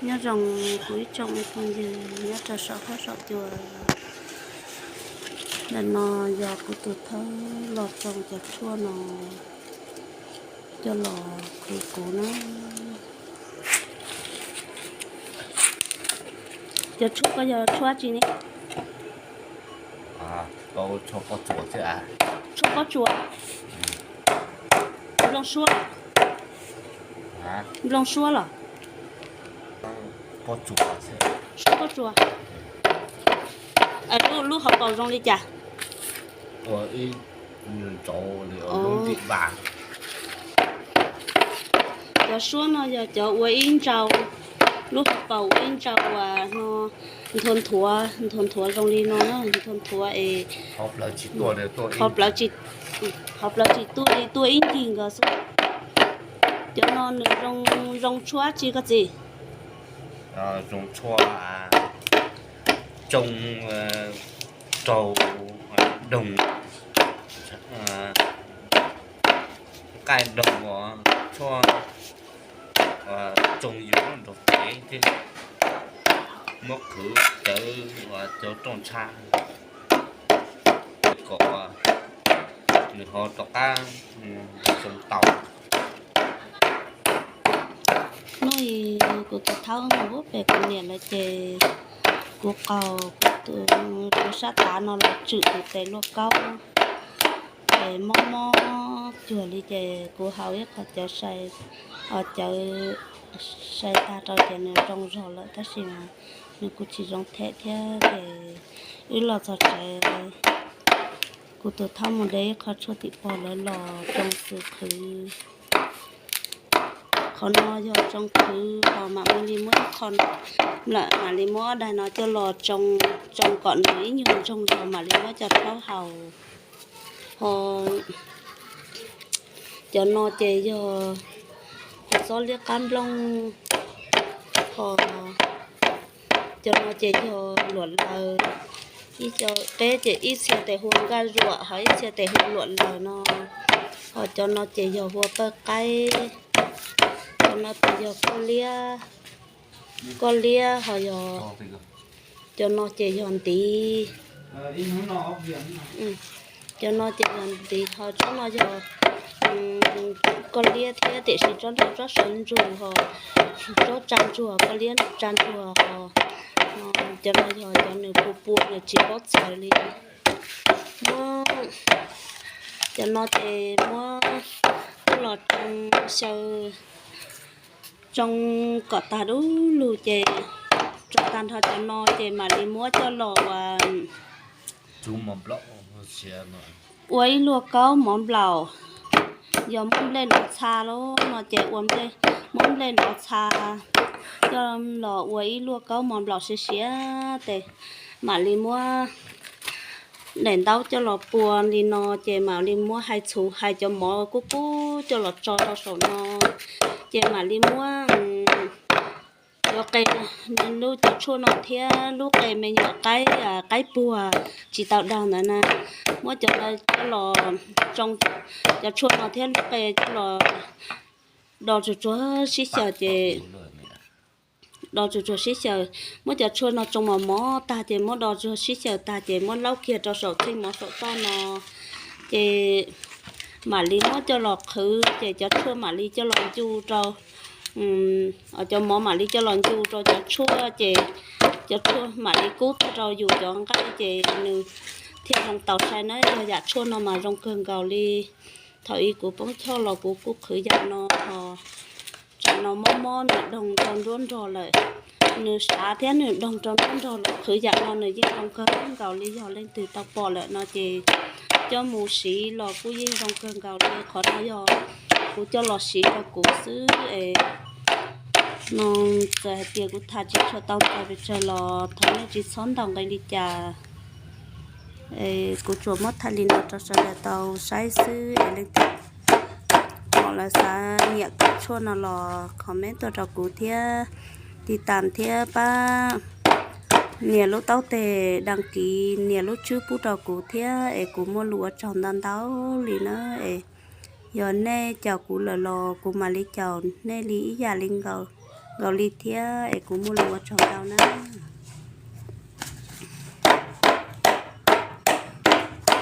Nyob zoo kuv ib tsoom phooj ywg nyob rau saum huab saum cua. Ntawm no yog kuv tus thawj los tsoo cov tshuaj no coj los qhwv kuv na. Cov tshuaj ko yog tshuaj tsi ne? Tshuaj pob tsuas. Nplooj suab, nplooj suab los? Suab pob tsuas. Lub hauv paus zoo li cas? Cov suab no yog cov ua ib ntsau, lub hauv paus ua ib ntsau uas no, nthuav nthuav, nthuav nthuav zoo li no na, nthuav nthuav es qhov plawv tsis tuaj li tuaj ib ncig nkaus xwb. Cov no nws zoo tshuaj tsi koj txiv? Zoo tshuaj tsoo raug doog, nqaij doog, tshuaj tsoo yus nraug tev thiab. Muab qhwv cawv cov rooj ntshab kom nws ho rov qab tsoo tau. Hnub i kuv tus thaub mus pem kuv niam lawm ces kuv qaug kuv sab tav no los tswm tus tes luaj kaub, ces mob mob cuag li ces kuv haus ib qho cawv sai, cawv sai tag rau ces nws zoo zog lawm tab sis mas nws kuj tsis zoo them thiab ces wb los txog tsev, kuv tus thaub mus de ib qho tshuaj tim pog lawv los tsoo xwb qhwv. Qhov no yog tsoo qhwv ho mam ua li muab ib qho, mam li muab ob daim no coj los tsoo, tsoo kom nws ib nyuag ntsoog zog mam li muab coj rhaub haus. Ho cov no ces yog kuv txob liab qab nplooj, ho cov no ces yog luam laws, ib co qeb ces ib txhia tes hu nkaj zuam ho ib txhia tes hu luam laws no, ho cov no ces yog hua pawg qaib, cov no ces yog koj liab, koj liab ho yog, cov no ces yog ntiv, cov no ces yog ntiv ho tsob no yog koj liab thiab tiam sis tsob no tsob sawv ntsug ho tsob tsa ntsuag, koj liab tsa ntsuag ho, cov no yog cov nws pua pua nws tsis paub txawv li. Muab cov no ces muab coj los tsoo xyaw, tsoo kom tag dub lug ces tsoo tag nrho cov no ces mam li muab coj los ua ua ib luag kaub mov nplaum. Yog muab nplej nov txha lawm no ces ua, muab nplej nov txha coj los ua ib luag kaub mov nplaum siav siav tes mam li muab daim ntaub coj los pua li no ces mam li muab hais txhuv hais cov mov kub kub coj los tso rau saum no ces mam li muab cov qe, lub cov tshuaj no thiab lub qe me nyuam qaib, qaib puag tsis tau daug ntawd na, muab cov coj los tsoo, cov tshuaj no thiab lub qe coj los do tsuag tsuag sib xyaw ces, do tsuag tsuag sib xyaw, muab cov tshuaj no tsoo mos mos tag ces muab do tsuag sib xyaw tag ces muab laub kiag rau saum txheej mov saum toj no ces mam li muab coj los qhwv ces cov tshuaj mam li coj los ncu rau, cov mov mam li coj los ncu rau cov tshuaj ces cov tshuaj mam li kub tag rau yus cov nqaij ces nws thiaj zoo tau sai na. Yog yam tshuaj no mas zoo kawg nkaus li. Thaum ub kuv poob choj los kuv kuj qhwv yam no, tsam no mob mob nws doog rau nruab nrog lawm, nws sav thiab nws doog rau nruab nrog lawm, qhwv yam no nws yeej zoo kawg nkaus li. Yog leej twg tau pom lawm no ces coj mus siv los kuj yeej zoo kawg nkaus li. Qhov no yog kuv coj los siv rau kuv xwb es no, txawm hais tias kuv tham tsis tshua tau ntau pes tsawg los thov nej tsis txhob ntaus nqi li cas. Kuv tsuas muab thaij li no rau sawv daws tau saib xwb es leej twg pom lawv xav nyiam cov tshuaj no los comment tuaj rau kuv thiab, tiv tam thiab pab nias lub taub tes đăng ký, nias lub tswb pub rau kuv thiab es kuv muaj lus ua tsaug ntau ntau li na. Es yog nej caum kuv lawm los kuv mam li caum nej li ib yam li nkaus. Nkaus li thiab es kuv muaj lus ua tsaug ntau nawb.